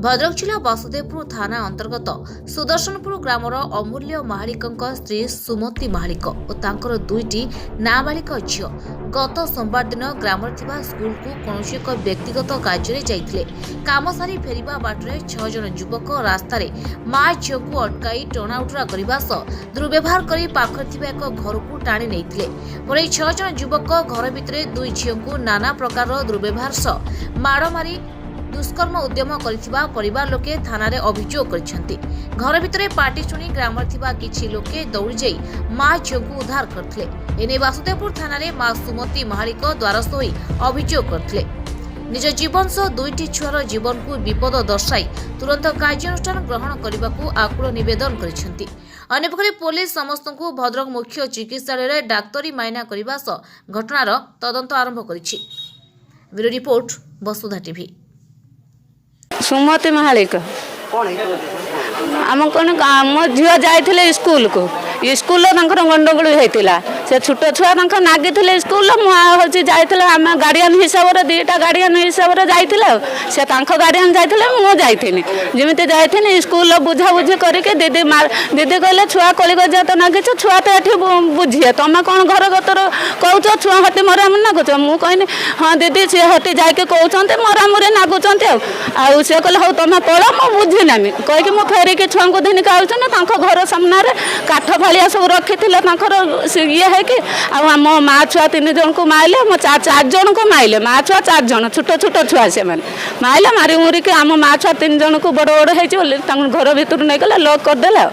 ଭଦ୍ରକ ଜିଲ୍ଲା ବାସୁଦେବପୁର ଥାନା ଅନ୍ତର୍ଗତ ସୁଦର୍ଶନପୁର ଗ୍ରାମର ଅମୂଲ୍ୟ ମହାଳିକଙ୍କ ସ୍ତ୍ରୀ ସୁମତି ମହାଳିକ ଓ ତାଙ୍କର ଦୁଇଟି ନାବାଳିକ ଝିଅ ଗତ ସୋମବାର ଦିନ ଗ୍ରାମରେ ଥିବା ସ୍କୁଲକୁ କୌଣସି ଏକ ବ୍ୟକ୍ତିଗତ କାର୍ଯ୍ୟରେ ଯାଇଥିଲେ। କାମ ସାରି ଫେରିବା ବାଟରେ 6 ଜଣ ଯୁବକ ରାସ୍ତାରେ ମା ଝିଅକୁ ଅଟକାଇ ଟଣାଉଟରା କରିବା ସହ ଦୁର୍ବ୍ୟବହାର କରି ପାଖରେ ଥିବା ଏକ ଘରକୁ ଟାଣି ନେଇଥିଲେ। ପରେ ଏହି 6 ଜଣ ଯୁବକ ଘର ଭିତରେ ଦୁଇ ଝିଅଙ୍କୁ ନାନା ପ୍ରକାରର ଦୁର୍ବ୍ୟବହାର ସହ ମାଡ଼ ମାରି ଦୁଷ୍କର୍ମ ଉଦ୍ୟମ କରିଥିବା ପରିବାର ଲୋକେ ଥାନାରେ ଅଭିଯୋଗ କରିଛନ୍ତି। ଘର ଭିତରେ ପାଟି ଶୁଣି ଗ୍ରାମରେ ଥିବା କିଛି ଲୋକେ ଦୌଡ଼ି ଯାଇ ମା ଝିଅଙ୍କୁ ଉଦ୍ଧାର କରିଥିଲେ। ଏନେଇ ବାସୁଦେବପୁର ଥାନାରେ ମା ସୁମତି ମହାଳିକ ଦ୍ୱାରସ୍ଥ ହୋଇ ଅଭିଯୋଗ କରିଥିଲେ। ନିଜ ଜୀବନ ସହ ଦୁଇଟି ଛୁଆର ଜୀବନକୁ ବିପଦ ଦର୍ଶାଇ ତୁରନ୍ତ କାର୍ଯ୍ୟାନୁଷ୍ଠାନ ଗ୍ରହଣ କରିବାକୁ ଆକୁଳ ନିବେଦନ କରିଛନ୍ତି। ଅନ୍ୟପକ୍ଷରେ ପୋଲିସ ସମସ୍ତଙ୍କୁ ଭଦ୍ରକ ମୁଖ୍ୟ ଚିକିତ୍ସାଳୟରେ ଡାକ୍ତରୀ ମାଇନା କରିବା ସହ ଘଟଣାର ତଦନ୍ତ ଆରମ୍ଭ କରିଛି। Bureau report, Basudha TV. Sumati Mahalik. ଆମ କ'ଣ, ଆମ ଝିଅ ଯାଇଥିଲେ ସ୍କୁଲକୁ। ସ୍କୁଲରେ ତାଙ୍କର ଗଣ୍ଡଗୋଳ ହେଇଥିଲା। ସେ ଛୋଟ ଛୁଆ ତାଙ୍କ ନାଗିଥିଲେ ସ୍କୁଲରେ। ମୁଁ ଆଉ ହେଉଛି ଯାଇଥିଲେ, ଆମେ ଗାର୍ଡ଼ିଆନ୍ ହିସାବରେ, ଦୁଇଟା ଗାର୍ଡ଼ିଆନ୍ ହିସାବରେ ଯାଇଥିଲେ। ଆଉ ସେ ତାଙ୍କ ଗାର୍ଡ଼ିଆନ୍ ଯାଇଥିଲେ, ମୁଁ ଯାଇଥିଲି। ଯେମିତି ଯାଇଥିଲି, ସ୍କୁଲରେ ବୁଝାବୁଝି କରିକି ଦିଦି ଦିଦି କହିଲେ, ଛୁଆ କଳିଗଜା ତ ନାଗିଛ, ଛୁଆ ତ ଏଠି ବୁଝିଏ, ତମେ କ'ଣ ଘର ଗତର କହୁଛ, ଛୁଆ ହଟି ମରାମରି ନାଗୁଛ? ମୁଁ କହିନି, ହଁ ଦିଦି, ସିଏ ହଟି ଯାଇକି କହୁଛନ୍ତି, ମରାମରି ନାଗୁଛନ୍ତି। ଆଉ ସେ କହିଲେ, ହଉ ତମେ ପଳ, ମୁଁ ବୁଝିନେମି କହିକି ମୁଁ ଫେରିକି ଛୁଆଙ୍କୁ ଧରିକି ଆଉଛନ୍ତି। ତାଙ୍କ ଘର ସାମ୍ନାରେ କାଠ ଫାଳିଆ ସବୁ ରଖିଥିଲେ ତାଙ୍କର, ସେ ଇଏ ହେଇକି ଆଉ ଆମ ମା ଛୁଆ ତିନି ଜଣଙ୍କୁ ମାଇଲେ। ମୋ ଚାରି ଜଣଙ୍କୁ ମାଇଲେ। ମା ଛୁଆ ଚାରି ଜଣ, ଛୋଟ ଛୋଟ ଛୁଆ ସେମାନେ ମାଇଲେ। ମାରି ମୁରିକି ଆମ ମା ଛୁଆ ତିନି ଜଣଙ୍କୁ ବଡ଼ ବଡ଼ ହେଇଛି ବୋଲି ତାଙ୍କୁ ଘର ଭିତରୁ ନେଇଗଲେ, ଲକ୍ କରିଦେଲେ। ଆଉ